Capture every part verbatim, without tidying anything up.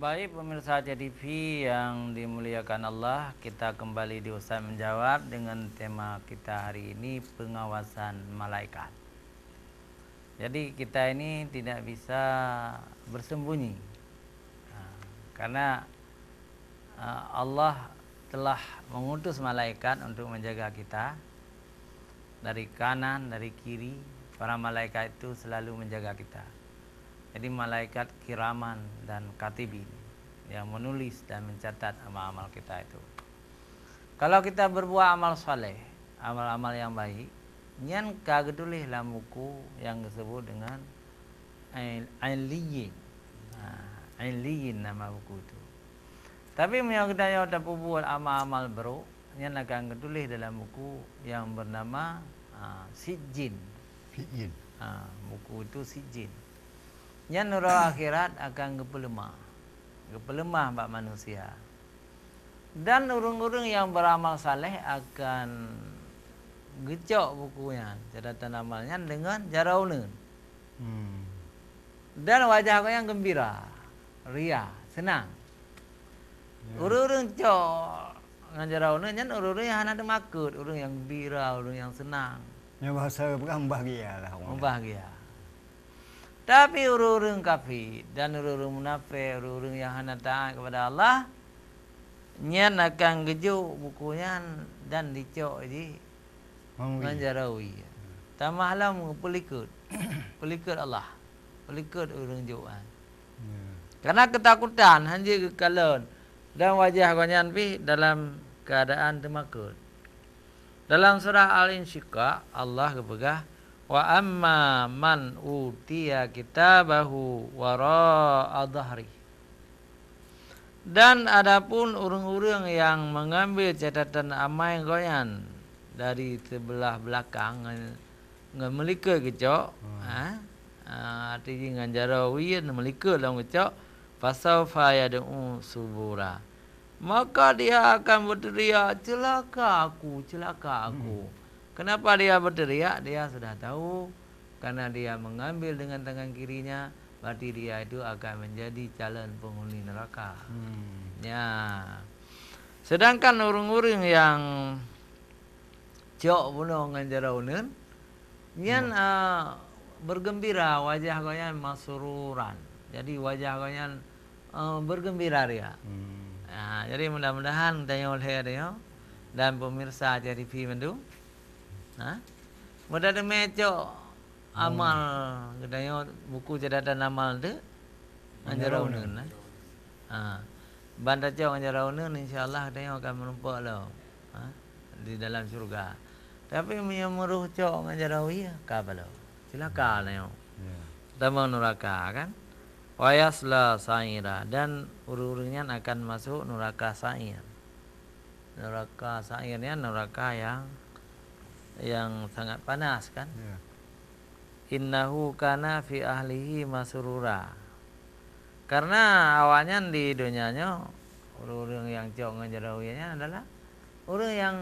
Baik, pemirsa C T V yang dimuliakan Allah, kita kembali di Ustaz Menjawab dengan tema kita hari ini, pengawasan malaikat. Jadi, kita ini tidak bisa bersembunyi. Ha, karena, ha, Allah telah mengutus malaikat untuk menjaga kita dari kanan, dari kiri. Para malaikat itu selalu menjaga kita. Jadi, malaikat kiraman dan katibin yang menulis dan mencatat amal-amal kita itu. Kalau kita berbuat amal saleh, amal-amal yang baik, nyan ka geutuléh lam buku yang disebut dengan Ain-, Ailliyin. Ha, Ailliyin nama buku itu. Tapi meunyoe geutanyoe tapeubuet amal-amal brok, nyan akan geutuléh dalam buku yang bernama, ha, Sijjin. Sijjin. Ha, buku itu Sijjin. Nyan uroe akhirat akan geupeuleumah. Geupeuleumah bak manusia. Dan ureuëng-ureuëng nyang beuramal saleh akan geucok buku nyan, catatan amal nyan, deungon jaroe uneuen. Hmm. Dan wajah gobnyan geumbira, ria, seunang. Ya. Ureuëng-ureuëng cok ngon jaroe uneuen nyan ureuëng-ureuëng nyang hana teumakot, ureuëng nyang geumbira, ureuëng nyang seunang. Nyoe bahasa peugah mubahgia lah. Mubahgia. Tapi ureuëng-ureuëng kafé dan ureuëng-ureuëng munafék, ureuëng-ureuëng nyang hana taát kepada Allah, nyan akan geujok buku nyan dan dicok jih ngon jaroe. Tamah lom geupeulikot. Peulikot Allah. Peulikot ureuëng jok nyan. Ya. Karena keutakutan hanjeuet geukalon dan wajah gobnyan pih dalam keuadaan teumakot. Dalam surah Al-Insyiqaq, Allah geupeugah, "Wa amma man utiya kitabahu wara'a dhahri." Dan adapun ureuëng-ureuëng nyang meungambil catatan amai gobnyan dari seubeulah beulakang ngon, ngon meulikot geucok, ha, ha, arti jih ngon jaroe uneuen meulikot lom geucok, "Fasaufa yad'u subura." Maka dia akan berteriak, "Celaka aku, celaka aku." Hmm. Kenapa dia berteriak? Dia sudah tahu, karena dia mengambil dengan tangan kirinya, berarti dia itu akan menjadi calon penghuni neraka. Hmm. Ya. Sedangkan ureuëng-ureuëng yang cok bunoe ngon jaroe uneuen, nyan, hmm, ah, bergembira, wajah gobnyan masruran. Jadi, wajah gobnyan, eh, bergembira ria. Hmm. Ah, jadi, mudah-mudahan tanyoe lhée tanyoe dan pemirsa C T V mandum, ha? Mudah teumé cok amal, hmm, geutanyoe buku catatan amal tu ngon jaroe uneuen, eh. Ha. Ban tacok ngon jaroe uneuen, insya Allah geutanyoe akan meurumpok lom, ha, di dalam syurga. Tapi meunyoe meuroh cok ngon jaroe uneuen, ka balo. Cilaka tanyoe. Ya. Tamong nuraka, kan? "Wa yasla sa'ira," dan ureuëng-ureuëng nyan akan masuk nuraka Sa'ir. Nuraka Sa'ir nyan nuraka yang, yang sangat panas, kan? Ya. "Innahu kana fi ahlihi masrura." Karena awaknyan di donya nyoe, ureuëng-ureuëng nyang cok ngon jaroe uneuen nyan adalah ureuëng nyang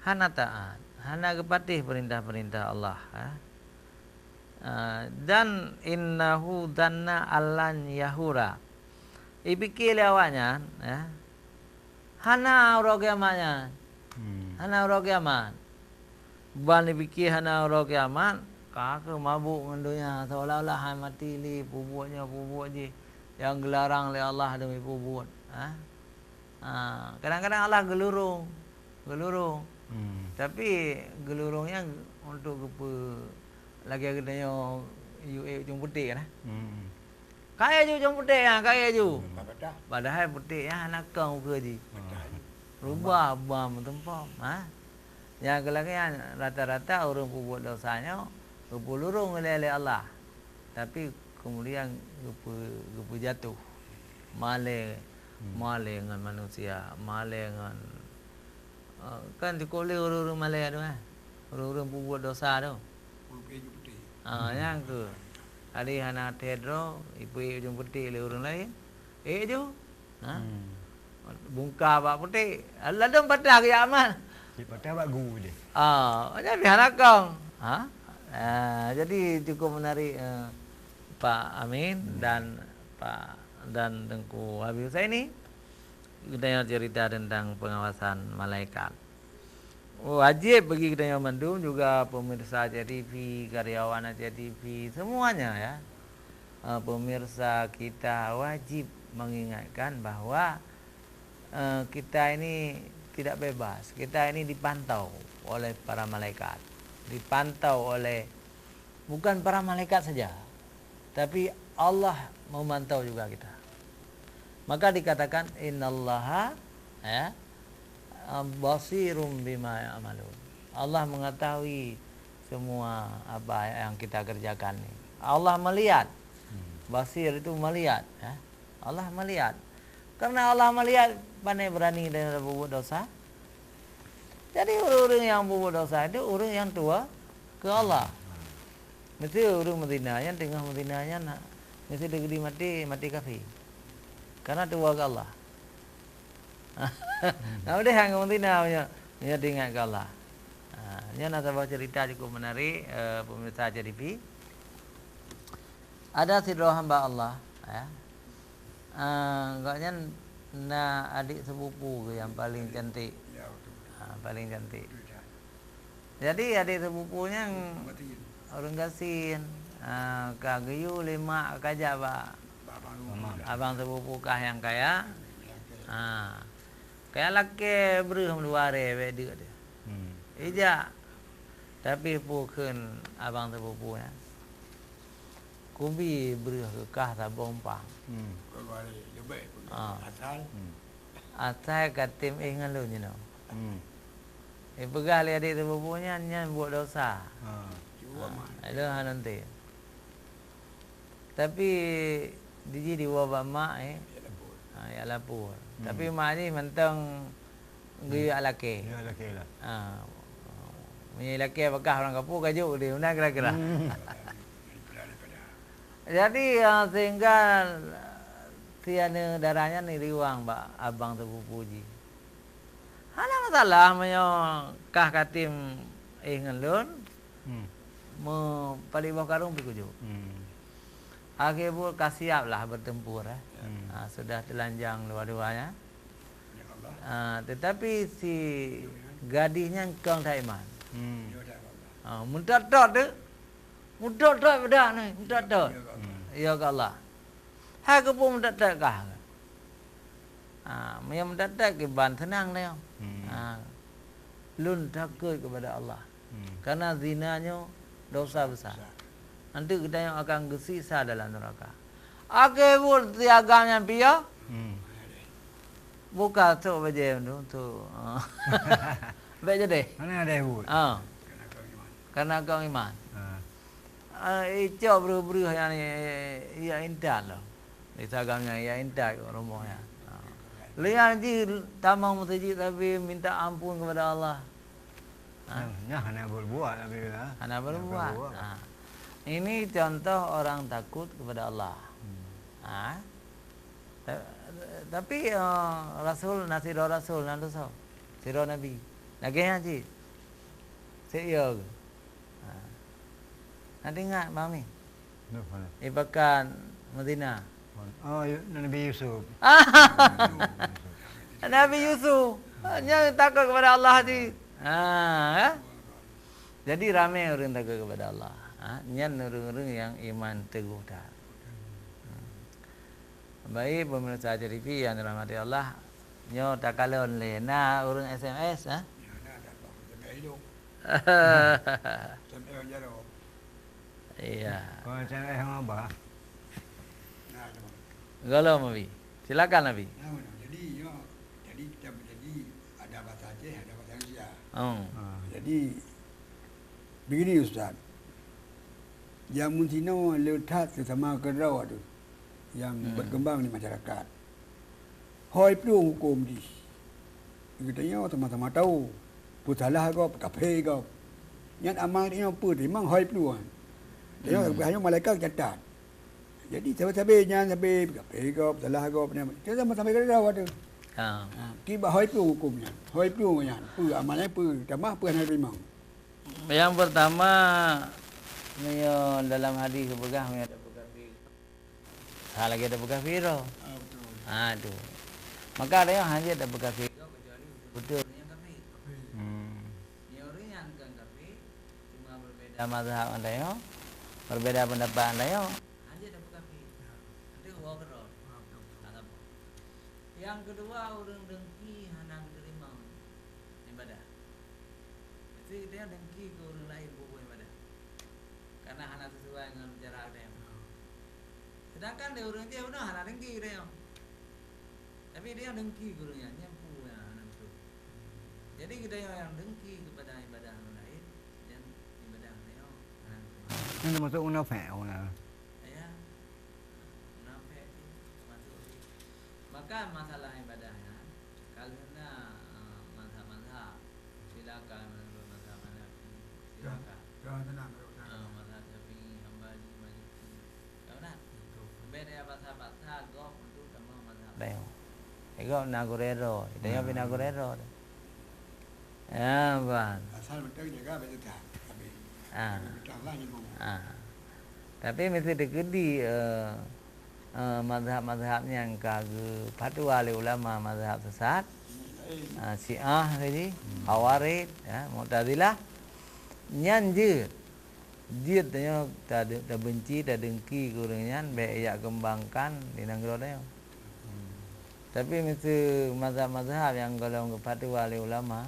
hana taát, hana geupatéh peurintah-peurintah Allah, ha. Ah, dan, "Innahu dhanna allan yahura." Ipike lé awaknyan, ya, hana uroe kiamat nyan. Hmm. Hana uroe kiamat. Ban ipike hana uroe kiamat, ka kheueh mabök ngon donya, seolah-olah hai maté lé, peubuet nyoe, peubuet jih, nyang geularang lé Allah demi peubuet, ha? Ha, kadang-kadang Allah geulurong, geulurong. Hmm. Tapi geulurong nyan untuk geupeu-, lagée geutanyoe yue ujong putéh kan, eh? Hmm. Ka ék ju ujong putéh nyan, ka ék ju. Hmm. Padahai putéh nyan hana kong ukeue jih. Hmm. Rubah ban meutumpom, ha? Nyang keu lagée nyan, rata-rata ureuëng peubuet desya nyoe geupeulurong lé, lé Allah, tapi keumudian geupeu-, geupeujatoh, malée, hmm, malée ngon manusia, malée ngon, eh, kan cukôp lé ureuëng-ureuëng malée tu, eh, ureuëng-ureuëng peubuet desya tu. Ah, nyang kheueh. Hari hana thée droe, ipeuék ujong putéh lé ureuëng laén. Ék ju. Ha? Hmm. Bungka bak putéh. Ladôm patah geujak amat. Cit patah bak gu deh. Ah, jadi hana kong. Ha? Ah, jadi cukup menarik, eh, Pak Amin, hmm, dan Pak dan Teungku Habib Husaini, geutanyoe cerita teuntang peungawasan malaikat. Wajéb bagi geutanyoe mandum juga pemirsa C T V, karyawan C T V, semuanya ya. Eh, pemirsa kita wajib mengingatkan bahwa, eh, kita ini tidak bebas. Kita ini dipantau oleh para malaikat. Dipantau oleh, bukan para malaikat saja, tapi Allah memantau juga kita. Maka dikatakan, "Innallaha, ya, basirum bima ya'malun." Allah mengetahui semua apa yang kita kerjakan ni. Allah melihat. Hmm. Basir itu melihat, ya. Allah melihat. Karena Allah melihat, pane berani dan berbuat dosa. Jadi ureuëng-ureuëng nyang berbuat dosa itu ureuëng nyang tuha keu Allah. Mesti ureuëng meuzina nyan, teungoh meuzina nyan, mesti digeudi maté, maté kafé. Karena tuha keu Allah. Nah, udeh hang meuzina meunyoe, meunyoe teuingat keu Allah. Ha, nyan na saboh cerita cukup menarik, eh, pemirsa C T V. Ada sidroe hamba Allah, ya. Ah, gobnyan na adik sepupu geuh nyang paling cantik. Ya, betul. Ah, paling cantik. Betul, Ustaz. Jadi, adik sepupu nyan ureuëng gasien, ah, ka geuyue lé mak, ka jak bak abang sepupu kah nyang kaya. Ah, kaya lakée breueh meudua ré bék deuk dia. Hmm. Ijak. Tapi peue kheun abang sepupu nyan? Kubi breueh keu kah saboh umpang. Hmm. Ah. Asai. Hmm. Asai ka tem éh ngon lôn jinoe. Hmm. Ipeugah lé adik sepupu nyan, nyan buet dosa. Ah. Ah, lôn hana tem. Tapi di jih diwoe bak mak, eh. Ya lapor. Ha, ya lapor. Hmm. Tapi mak jih mantong geuyue lakée. Geuyue lakée lah. Ha. Meunyoe lakée beukah ureuëng kampung ka jok deh, meunan kira-kira. Hmm. Jadi, ha, sehingga si aneuk dara nyan iriwang bak abang sepupu jih. Hana masalah meunyoe kah ka tem éh ngon lôn, hmm, meu-, padum boh karong pih kujok. Hmm. Akhé buet ka siap lah bertempur, eh. Hmm. Ha, sudah telanjang dua-duanya. Ha, tetapi si gadih nyan kong that iman. Hmm. Ha, meutot-tot tu. Meutot-tot beudak nyoe, meutot-tot. Hmm. Ya keu Allah. Hai keupeue meutot-tot kah? Ha, meunyoe meutot-tot kiban seunang lé. Hmm. Ha. Lôn takot kepada Allah. Hmm. Karena zina nyoe dosa besar. Besar. Nanti geutanyoe akan geusiksa dalam neraka. Akhé buet si agam nyan piôh. Hmm. Buka tok bajée tu, tu. Bék jadi. Mana ada buet? Ha. Karena kau iman. Ha. Ah, icok breuh-breuh nyan, ya intat lah. Di sagam nyan, ya intat rumoh nyan. Ha. Lian jih tamong meuseujid tapi minta ampun kepada Allah. Ha? Nyan, nyan hana berbuat tapi lah. Hana berbuat. Hana berbuat. Ha. Ini contoh orang takut kepada Allah. Hmm. Ha? Ta-, tapi, eh, rasul, na sidroe rasul, na dosa. Sidroe nabi. Lagée nyan cit. Sik yo ke? Ha. Na teuingat, Mami? Duh, mana? Ibakan Madinah. Oh, Yu-, Nabi Yusuf. Nabi Yusuf. Nyan takot kepada Allah cit. Ha, ya? Jadi ramé ureuëng takot kepada Allah. Ha, nyan ureuëng-ureuëng nyang iman teguh that. Hmm. Baik, pemirsa H R T V yang dirahmati Allah, nyoe takalon lé na ureuëng S M S, ha? Ya, na, na, na, S M S ilong. S M S jaroe. Iya. Kalau S M S sama bah. Na, sama. Gohlom, Abi. Silakan, Abi. Na, na. Jadi, nyoe, jadi kita jadi ada bahasa Aceh, ada bahasa Indonesia. Oh. Ha. Jadi, begini, Ustaz. Jameun sinoe le that sesama keudroe tu. Nyang, hmm, berkembang di masyarakat. Hôi plueng huköm jih. Geutanyoe sama-sama tahu, peusalah gob, kafé gob. Nyan amal geutanyoe peue teurimong hôi plueng. Geutanyoe, hmm, geutanyoe malaikat catat. Jadi sabe-sabe nyan sabe kafé gob, salah gob, nyan. Kita sama-sama kena tahu tu. Ha. Ha, kiban hôi plueng huköm nyan. Hôi plueng nyan, peue amal nyan peue, tamah peue hana teurimong. Nyang pertama, meunyoe dalam hadis geupeugah, meunyoe tapeugah Hana lagèe tapeukafé droe. Ah, betul. Ha, tu. Maka tanyoe hana jeuet tapeukafé droe kecuali beutôi ureueng nyang kafé. Hmm. Nyoe ureueng nyang kon kafé, cuma berbeda mazhab ngon tanyoe, berbeda pendapat ngon tanyoe, hana jeuet tapeukafé. Nanti woe keudroe. Ah, betul, betul. Hana apa. Nyang keudua, ureueng dengki hana geuteurimong ibadah. Mesti dia dengki keu ureueng laén bubuet ibadah. Karena hana sesuai ngon cara dia. Sedangkan di ureueng jih bunoe hana dengki geutanyoe. Tapi dia dengki keu ureueng nyan, nyan peue nyang hana beutôi. Jadi geutanyoe nyang dengki kepada ibadah ureueng laén, dan ibadah geutanyoe hana beutôi. Nyan termasuk munafék, oh, nah. Ya. Munafék tu masuk di. Maka masalah ibadah nyan, ka lheueh na, eh, mazhab-mazhab. Silakan menurut mazhab Hanafi, silakan. Ya, ya, tenang, tenang. Eh, mazhab Syafi'i, Hambali, Maliki. Ka na? Betul. Beda pasal-pasal gob untuk tamong mazhab. Dah, ya. Eh, gob na gurèe droe, kita nyoe pih na gurèe droe. Ya, ban. Asal beutôi jaga beutôi. Tapi Ah. beutôi lah nyambung. Ah. Tapi meusti teukeudi, eh, eh, mazhab-mazhab nyang ka geufatwa lé ulama mazhab sesat, eh, Syiah tadi, Khawarij, ya, Mu'tazilah, nyan jeuet. Jeuet tanyoe tade-, tabenci, tadengki keu ureueng nyan, bèk jak keumbangkan di nanggroe tanyoe. Tapi meusti mazhab-mazhab nyang gohlom geufatwa lé ulama,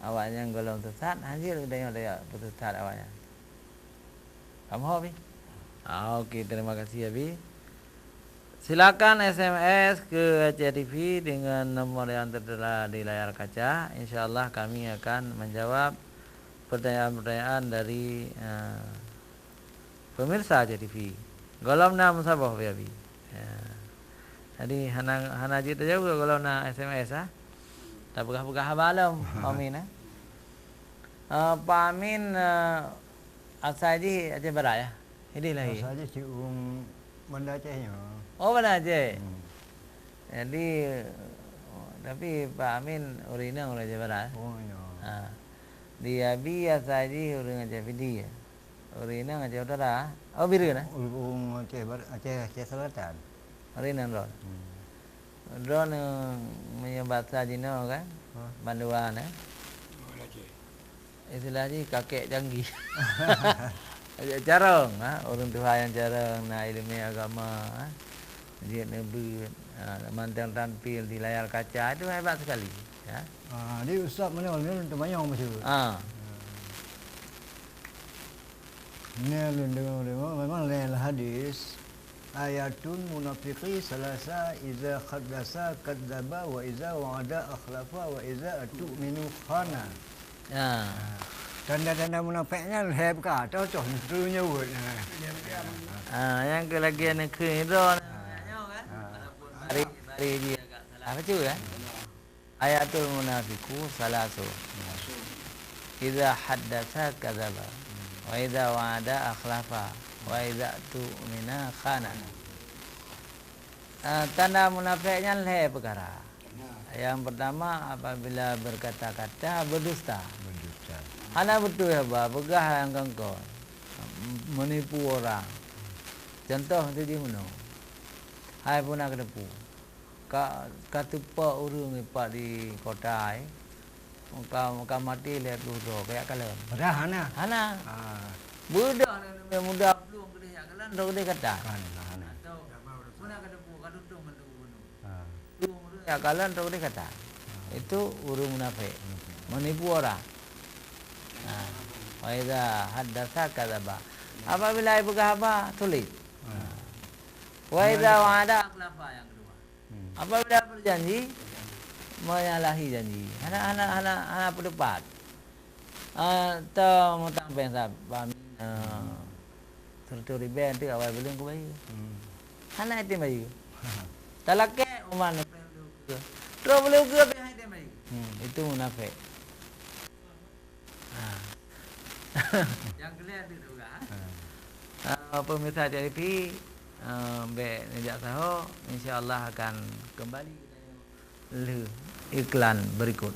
awaknyan gohlom sesat, hana jeuet tanyoe tajak peusesat awaknyan. Paham, Abi? Ah, oke, terima kasih, Abi. Silakan S M S ke Aceh T V dengan nomor yang tertera di layar kaca. Insya Allah kami akan menjawab pertanyaan-pertanyaan dari, eh, pemirsa Aceh T V. Gohlom na meusaboh, Abi. Ya. Jadi hana, hana jeuet tajaweueb gohlom na S M S, ah. Tapeugah-peugah haba lom, Pak Amin, eh. Eh, Pak Amin, eh, asai jih Aceh Barat, ya? Idéh lahé? Asai jih cit ureueng Banda Aceh nyoe. Oh, Banda Aceh. Hmm. Jadi, tapi Pak Amin ureueng inong ureueng Aceh Barat, eh? Oh, iya. Ha. Di Abi asai jih ureueng Aceh Pidie, ya? Ureueng inong Aceh Utara. Oh, Bireuen, eh? Ureueng Aceh Bar-, Aceh, Aceh Selatan. Ureueng inong droe. Hmm. Droeneuh meunyoe basa jinoe kan, Hah? Bandua nyan. Istilah jih kakek canggih. Carông, ha, ureueng tuha nyang carông, na ileumèe agama, ha. Jeuet neubeuet, ha, mantong tampil di layar kaca, itu hebat sekali, ya. Ah, di ustaz mana ni teumanyong macam tu. Ah. Ni lôn deungoe-deungoe memang lain hadis. Ayatul munafiqi salasa, iza haddasa kadzdzaba, wa iza wa'ada akhlafa, wa iza tu'minu khana. Ya. Ha. Tanda-tanda munafék nyan lhèe peuka, toh-toh neuteunyeuweuet. Ha. Ah, nyang keu lagèe neukheun droe. Ha. Hari, hari jih agak salah baca, kan? Ayatul munafiqu salasu. Idza haddasa kadzaba. Wa idza wa'ada akhlafa. Wa idza tu'mina khana. Ah, tanda munafék nyan lhèe peukara. Nyang peurtama, apabila berkata-kata, berdusta. Berdusta. Hana beutôi haba, peugah nyang kon-kon. Meunipu orang. Contoh tu jih meunoe. Hai peue na kateupeue. Ka, ka teupok ureueng ipat di kota, eh. Ka, ka maté lhèe ploh droe, kajak kalon. Padahai hana. Hana. Ah. Beudôh aneuk muda plueng keudéh jak kalon, droe keudéh gata. Hana, hana. Atau, peue na kateupeue, ka tutong ngon teungku bunoe. Ah. Plueng ureueng jak kalon, droe keudéh gata. Ah. Itu ureueng munafék. Munafék. Meunipu orang. Ah. Wa idza haddasa kadzaba. Apabila jipeugah haba, tuléh. Ah. Wa idza wa'ada akhlafa nyang keudua. Hmm. Apabila berjanji, menyalahi janji. Hana, hana, hana, hana peuteupat. Ah, teuh meutang péng sab-, Pak Amin, ah, seratus ribèe, nanti awai buleuen kubayeue. Hmm. Hana item bayeue. Talakèe umat neupreh beuleue ukeue. Troh beuleue ukeue pih hana item bayeue. Hmm. Itu munafék. Ha. Nyang keu lhèe tu juga, ha? Ha. Ah, pemirsa T V, ah, bèk neujak saho, insya Allah akan kembali lheuh iklan berikut.